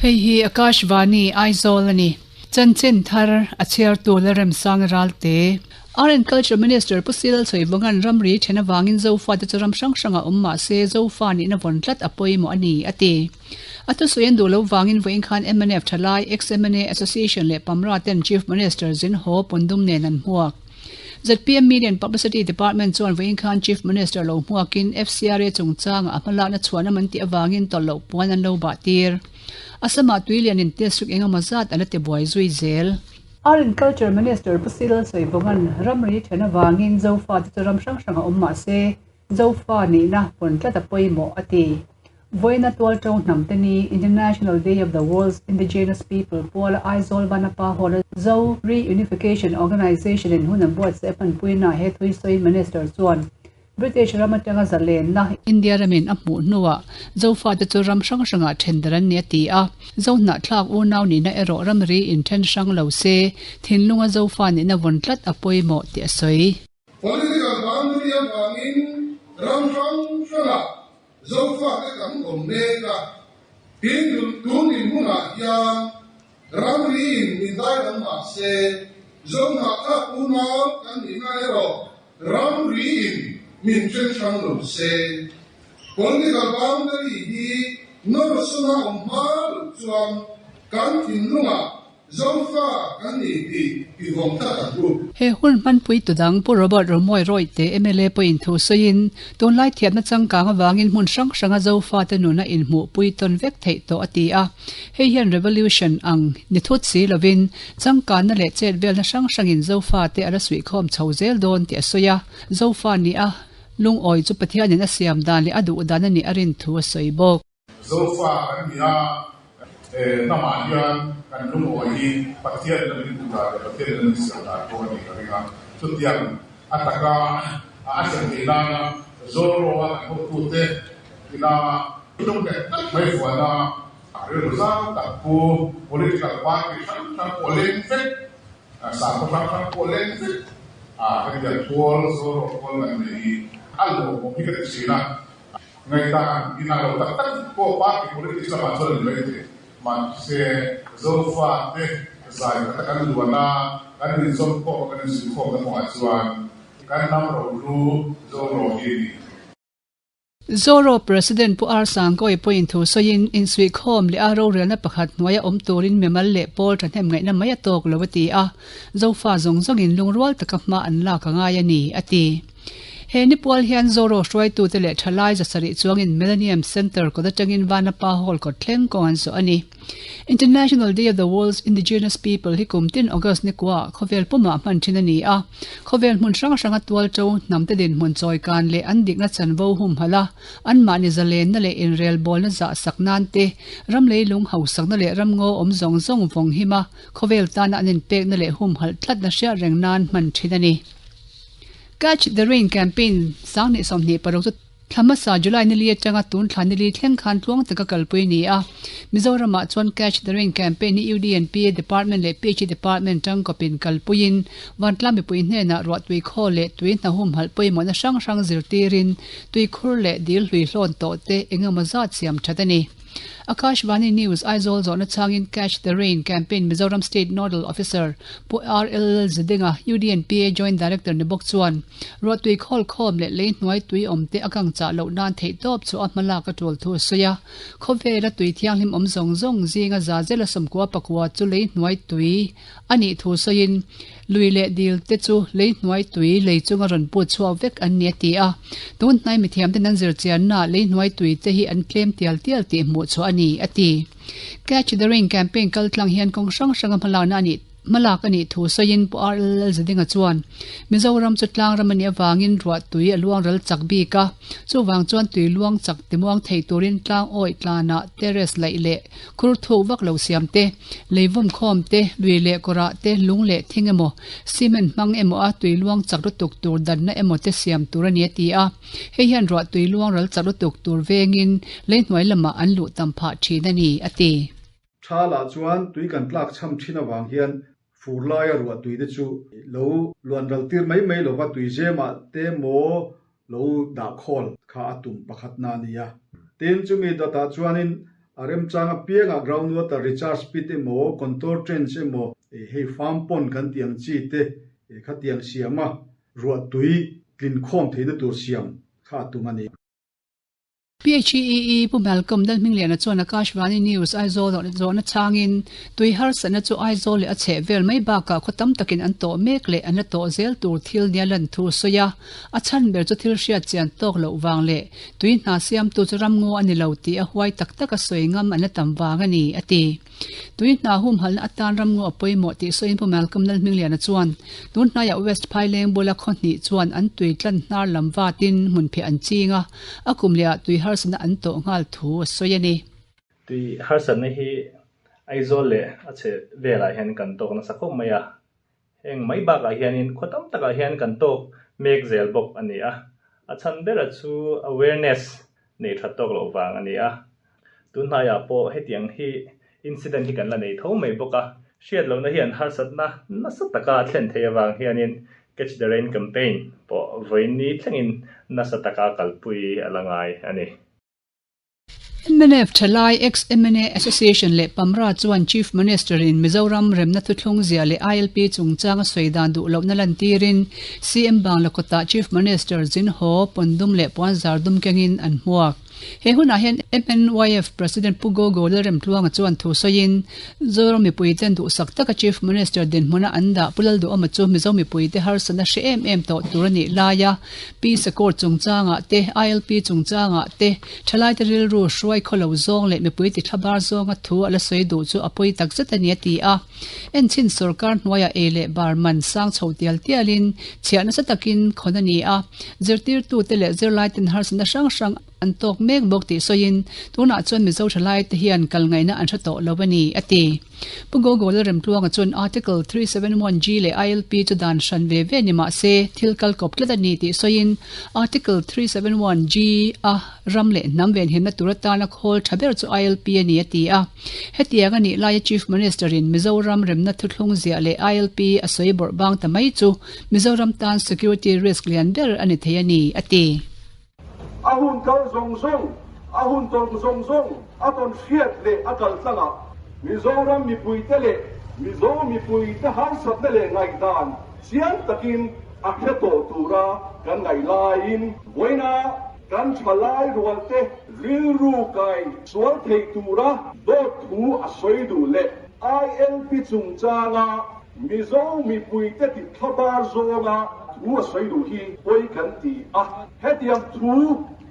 Hei hi Akashvani Aizawl a ni. Chanchin thar a chhiartu Lalremsanga Ralte. Art and Culture Minister Pu Silal Chhuivawnga'n ramri then avangin Zofa te chu ram hrang hrangah awm mah se Zofa nihna vawn tlat a pawimawh a ni, a ti. A thusawi an duh lo vangin vawiin khan mnf thalai, ex-MNA Association leh Pamra ten Chief Minister Zin Haw Pundum nen an hmuak. Zpm Media and Publicity Department chuan vawiin khan Chief Minister lo hmuakin FCRA chungchangah a hmalakna chhuanam an tih avangin tawlh loh puan an lo bah tir. Assam-ah tui lian in district engemaw zat a la ti buai zui zel. Art and Culture Minister Pu Cyril Sawivawnga'n ramri then avangin Zofa te chu ram hrang hrangah awm mah se, Zofa nihna pawn tlat a pawimawh a ti. Vawiina Tualṭo hnamte ni International Day of the World's Indigenous People puala Aizawl Vanapa Hall-a Zo Reunification Organisation in hun an buatsaih a hmanpuina he thuisawiin Minister chuan British ram atanga zalenna India ramin a hmuh hnuah Zofate chu ram hrang hrangah then dar an ni a ti a, Zo hnahthlak unau nihna erawh ramri inthen hrang lo se, thinlunga Zofa nihna vawn tlat a pawimawh tih a sawi. Political boundary avangin ram hrang hrangah Zofate kan awm mek a, tin tun inhmunah hian ramri in min dailam mah se, Zo hnahthlak unau kan nihna erawh Ramri in min then hrang lo se, political boundary hi nawr suna awm hma loh chuan kan thinlungah Zofa kan ni tih i vawng tlat ang u. He hun hmanpui tu dang Pu Robert Romawi Rawihte mla pawhin thu sawiin, tunlai thiamna changkang avangin hmun hrang hranga Zofa te nuna inhmuhpui tawn vek theih tawh a ti a. Hei hian revolution ang ni thut si lovin Changkanna leh chet velna hrang hrangin Zofate a la suihkhawm chho zel dawn tih a sawi a, Zofa nih a lungawi chu Pathianin a siam dan leh a duh dan a nih a rin thu a sawi bawk. Zofa kan ni a, he hnamah hian kan lungawi hi Pathian la min duh dan leh Pathian la min siam dan pawh a nih ka ring a, chutiang a taka a thlen theih nana Zoro-a kan hotute ina lungnghet tak mai vuana A rilru zau tak pu political party hrang hrang pawh leng vek, sakhaw hrang hrang pawh leng vek a hetiang tual zawlrawh tual kan nei hi a lawmawm hi ka ti thin a. Ngaihdan inang lo tak tak pawh party politics lamah chuan a ni mai thei. Mahse Zofa te zai khat a kan luan a, kan inzawm khawm a kan insuihkhawmna kawngah chuan kan hnam rohlu Zoro hi a ni. Zoro President Pu R Sangkawi pawhin thu sawiin, insuihkhawm leh a rorelna pakhat hnuaia awm turin mimal leh pawl thahnem ngaihna mai a tawk lo a ti a, Zofa zawng zawngin lungrual taka hma an lak a ngai a ni, a ti. He nipual hian Zoro hruaitute leh thalai zasarih chuangin Millennium Centre kawt atangin Vanapa Hall kawt thleng kawng an zawh a ni. International Day of the World's Indigenous People hi kum tin August ni kua khawvel pumah hman thin a ni a. Khawvel hmun hrang hranga tualto hnamte dinhmun chawikan leh an dikna chanvo humhalh a, anmahni zalenna leh inrelbawlna zah sak nan te, ram leilung hausakna leh ramngaw awm zawng zawng vawng him a, khawvel tana an inpekna leh humhalh tlatna hriat reng nan hman thin a ni. Catch the Rain campaign 2026 chu. Thla hmasa July nili atanga tun thla nili thleng khan tluang taka kalpui a ni a. Mizoramah chuan Catch the Rain campaign hi UDNPA Department leh PHE Department tangkawpin kalpuiin Vantlang mipui hnenah ruah tui khaw leh tui hna humhalh pawimawhna hrang hrang zirtirin tuikhur leh dil hlui hlawn tawh te engemaw zat siam that a ni. Akashvani News Aizawl zawhna changin Catch the Rain campaign Mizoram State Nodal Officer Pu RL Zedinga, UDNPA Joint Director ni bawk chuan ruahtui khawl khawm leh lei hnuai tui awm te a kang chah loh nan theihtawp chu a hma lak a tul thu a sawi a. Khawvela tui thianghlim awm zawng zawng zinga za zela 90 pakua chu lei hnuai tui a nih thu sawiin Lui leh dil te chu lei hnuai tui lei chunga rawn put chhuak vek an ni a ti a. Tun hnai mithiam ten an zir chiannaah lei hnuai tui te hi an tlem tial tial tih hmuh chhuah a ni, a ti. Catch the Rain campaign kal tlang hian kawng hrang hranga hmalakna a nih hmalak a nih thu sawiin Pu RLL Zadinga chuan Mizoram chu tlang ram a nih avangin ruah tui a luang ral chak bik a, chuvang chuan tui luang chak timuang thei turin tlang awih tlanah terrace laih leh Khur thuk vak lo siam te, lei vawm khawm te, lui leh kawrah te, lung leh thing emaw, cement hmang emaw a tui luang chak lutuk tur danna emaw te siam tur a ni a ti a. Hei hian ruah tui luang ral chak lutuk tur vengin lei hnuai lamah an luh tam phah thin a ni, a ti. Tha lah chuan tui kan tlak chham thin avang hian Fur laia ruah tui te chu lo luan ral tir mai mai lova tui zemah te maw lo dah khawl kha a tum pakhatna a ni a. Tin, chumi dawtah chuanin a remchang apiangah ground water recharge pit emaw, contour trench emaw, hei farm pond kan tih ang chi te khatiang siama ruah tui tlin khawm theihna tur siam kha a tum a ni. PHEE Pu Malcolm Lalhmingliana chuan Akashvani News Aizawl ah zawhna chhangin tui harsatna chu Aizawl leh a chheh vel mai bakah khaw tam takin an tawh mek leh an la tawh zel tur thil nia lan thu a sawi a. A chhan ber chu thil hriat chian tawk loh vang leh tui hna siamtu chu ramngaw a ni lo tih a huai tak tak a sawi ngam an la tam vang a ni, a ti. Tui hna humhalhna atan ramngaw a pawimawh tih sawiin Pu Malcolm Lalhmingliana chuan tun hnaiah West Phaileng bula khaw hnih chuan an tui tlan hnar lam vatin hmunphiah an ching a, a kum lehah tui harsatna an tawh nghal thu a sawi a ni. Tui harsatna hi Aizawl leh a chhe velah hian kan tawk nasa khawp mai a, heng mai bakah hianin khaw tam takah hian kan tawk mek zel bawk a ni a, a chhan bera chu awareness nei that tawk loh vang a ni a, tunhnaiah pawh hetiang hi incident hi kan la nei tho mai bawk a, hriat lohna hian harsatna nasa taka a thlen theih avang hianin Catch the Rain campaign pawh vawiin thlengin nasa taka kalpui a la ngai a ni. Mnf Thalai Ex-MNA Association leh Pamra chuan Chief Minister-in Mizoram remna thuthlung zia leh ILP chungchang a sawi dan duh lohna lantirin CM Bangla kawtah Chief Minister Zin Haw, Pawndum leh Puanzar dum kengin an hmuak. He hunah hian MNYF President Pu Gogo Lalremtluanga chuan thu sawiin Zoram mipuiten duhsak taka Chief Minister dinhmuna an dah Pu Lalduhawma chu Mizo mipuite harsatna hre em em tawh tur a nih laia Pi Sakawr chungchangah te, ILP chungchangah te, thalaite rilru hruai khaw lo zawng leh mipui ti thlabar zawnga thu a la sawi duh chu a pawi tak zet a ni a ti a. Enchhin sorkar hnuaiah ei leh bar man sang chho tial tialin chhiah nasa takin khawn a ni a, zirtirtute leh zirlaiten harsatna hrang hrang an tawk mek bawk tih sawiin tunah chuan Mizo thalaite hian kal ngaihna an hre tawh lo a ni a ti. Pu Gogola Remtluanga chuan Article 371G leh ILP chu dan hran ve ve ni mah se thil kal kawp tlat a ni tih sawiin Article 371G a ram leh hnam venhimna tur atana khawl tha ber chu ILP a ni a ti a. Hetiang a nih laia Chief Minister-in Mizoram remna thuthlung ziah leh ILP a sawi bawrh bang ta mai chu Mizoram tan security risk lian ber a ni thei a ni a ti. A hun kal zawng zawng, a hun tawng zawng zawng a tawn hriat leh a kal tlangah Mizoram mipuite leh Mizo mipuite harsatna leh ngaihdan chiang takin a hre tawh tura kan ngaih laiin vawiina kan thalai rualte rilru kai sual theih tura dawt thu a sawi duh leh ILP chungchanga Mizo mipuite ti thlabar zawnga thu a sawi duh hi pawi kan ti a. Hetiang thu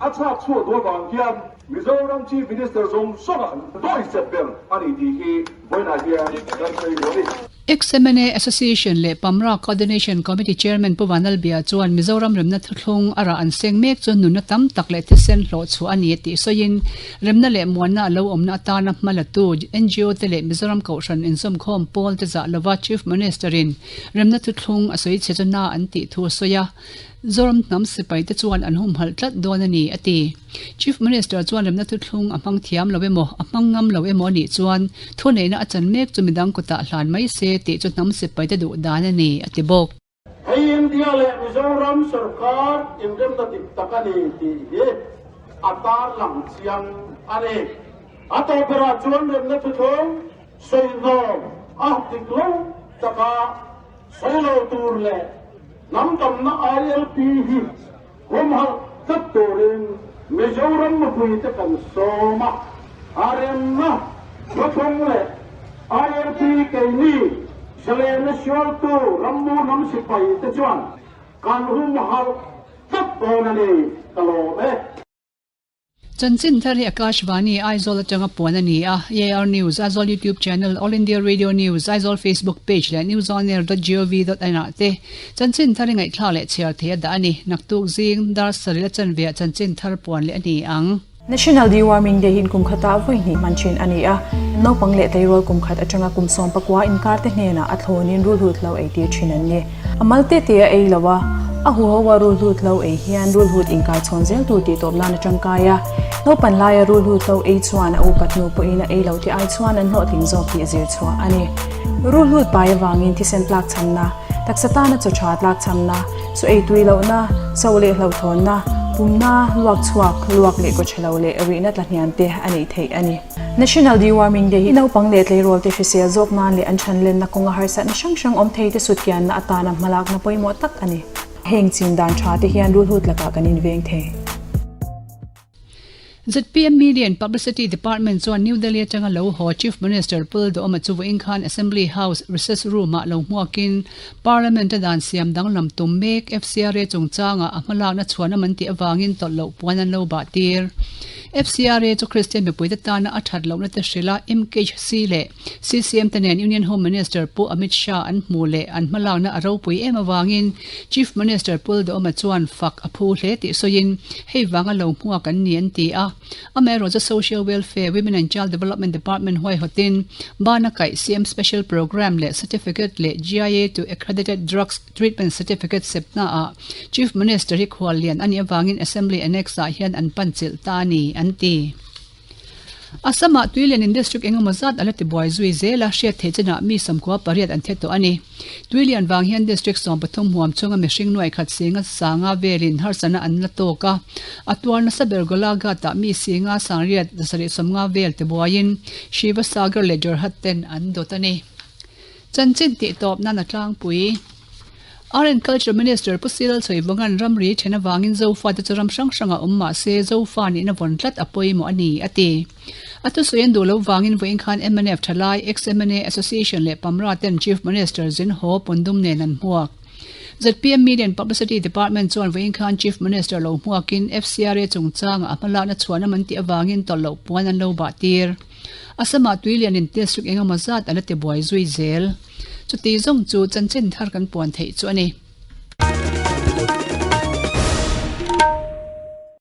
a chhak chhuah duh avang hian Mizoram Chief Minister zawng zawngah dawihzep ber a ni tih hi vawiinah hian kan sawi duh a ni. Ex-MNA Association leh Pamra Coordination Committee Chairman Pu Vanlalbia chuan Mizoram remna thuthlung a rah an seng mek chu nunna tam tak leh thisen hlawh chhuah a ni tih sawiin Remna leh muanna a lo awmna atana hma latu NGO te leh Mizoram Kohhran inzawmkhawm pawl te zah lova Chief Minister-in remna thuthlung a sawi chhe chu na an tih thu a sawi a, Zoram hnam sipai te chuan an humhalh tlat dawn a ni, a ti. Chief Minister chuan remna thuthlung a hmang thiam lo emaw, a hmang ngam lo emaw a nih chuan thuneihna a chan mek chu midang kutah hlan mai se tih chu hnam sipai te duh dan a ni, a ti bawk. Hei India leh Mizoram sorkar inremna dik tak a ni tih hi a tarlang chiang a ni. A tawp berah chuan remna thuthlung sawihnawm a dik lo taka sawi lo tur leh hnam tamna ILP hi humhalh tlat turin Mizoram mipuite kan sawm a, a remna thuthlung leh ILP keini zalena hruaitu rammu hnam sipaite chuan kan humhalh tlat dawn a ni, ka lawm e. Chanchin thar hi Akashvani, Aizawl atanga puan a ni a, AR News, Aizawl YouTube Channel, All India Radio News, Aizawl Facebook Page leh newsonair dot gov dot in ah te chanchin thar i ngaihthlak leh chhiar thei a dah a ni. Naktuk zing dar sarih la chanve ah chanchin thar puan leh a ni ang. National Deworming Day hi kum khatah vawi hnih hman thin a ni a, naupang leh tleirawl kum khat atanga kum 19 inkar te hnenah a thlawnin rulhut lo ei tir thin an ni. A mal te te a ei lo a, a huho a rulhut lo ei hian rulhut inkaichhawn zel tur tih tawp nan a tangkai a. Naupan laia rulhut lo ei chuan a upat hnu pawhin a ei lo te ai chuan an hlawhtling zawk tih zir chhuah a ni. Rulhut pai avangin thisen tlakchhamna, taksa tana chaw tha tlakchhamna, chaw ei tui lohna, so leh hlauhthawnna, pumna, luak chhuak, luak leh kawchhelo leh rihna tlahniam te a neih theih a ni. National Deworming Day hi naupang leh tleirawl te hrisel zawk nan leh an thanlenna kawnga harsatna hrang hrang awm thei te sutkianna atana hmalakna pawimawh tak a ni. Heng chin dan tha te hian rulhut lakah kan inveng thei. Zpm Media and Publicity Department chuan New Delhi atanga lo haw Chief Minister Pul Duhoma chu vawiin khan Assembly House Recess Room-ah lo hmuakin Parliament-a dan siam danglam tum mek FCRA chungchangah a hmalakna chhuan a man tih avangin tawlh loh puan an lo bah tir. FCRA chu Kristian mipuite tana a that lohna te hrilh a MKHC leh CCM te nen Union Home Minister Pu Amit Shah an hmuh leh an hmalakna a ropui em avangin Chief Minister Pul Duhoma chuan fak a phu hle tih sawiin hei vanga lo hmuak an ni an ti a. Amaherawhchu Social Welfare, Women and Child Development Department huaihawtin bana kaih CM Special Programme leh Certificate leh GIA to Accredited Drugs Treatment Certificate sepnaah Chief Minister hi khuallian a nih avangin Assembly Annex-ah hian an pan chilh ta a ni, an ti. Assam-ah Tuilianin district engemaw zat a la tibuai zui zel a, hriat theih chinah mi 98 an thi tawh a ni. Tuilian vang hian district 13 huam chhunga mihring nuai khat singa sanga velin harsatna an la tawk a, a tuar nasa ber Golaghat-ah mi singa sangriat 750 vel tibuaiin Shivasagar leh Jorhat ten an dawt a ni. Chanchin tih tawp nan a tlangpui. Art and Culture Minister Pu Cyril Chhuivawnga'n ramri then avangin Zofate chu ram hrang hrangah awm mah se Zofa nihna vawn tlat a pawimawh a ni, a ti. A thusawi an duh loh vangin vawiin khan mnf thalai, ex-MNA Association leh Pamra ten Chief Minister Zin Haw Pundum nen an hmuak. Zpm Media and Publicity Department chuan vawiin khan Chief Minister lo hmuakin FCRA chungchangah a hmalakna chhuanam an tih avangin tawlh loh puan an lo bah tir. Assam-ah tuilian in district engemaw zat a la tibuai zui zel. Chuti zawng chu chanchin thar kan puan theih chu a ni.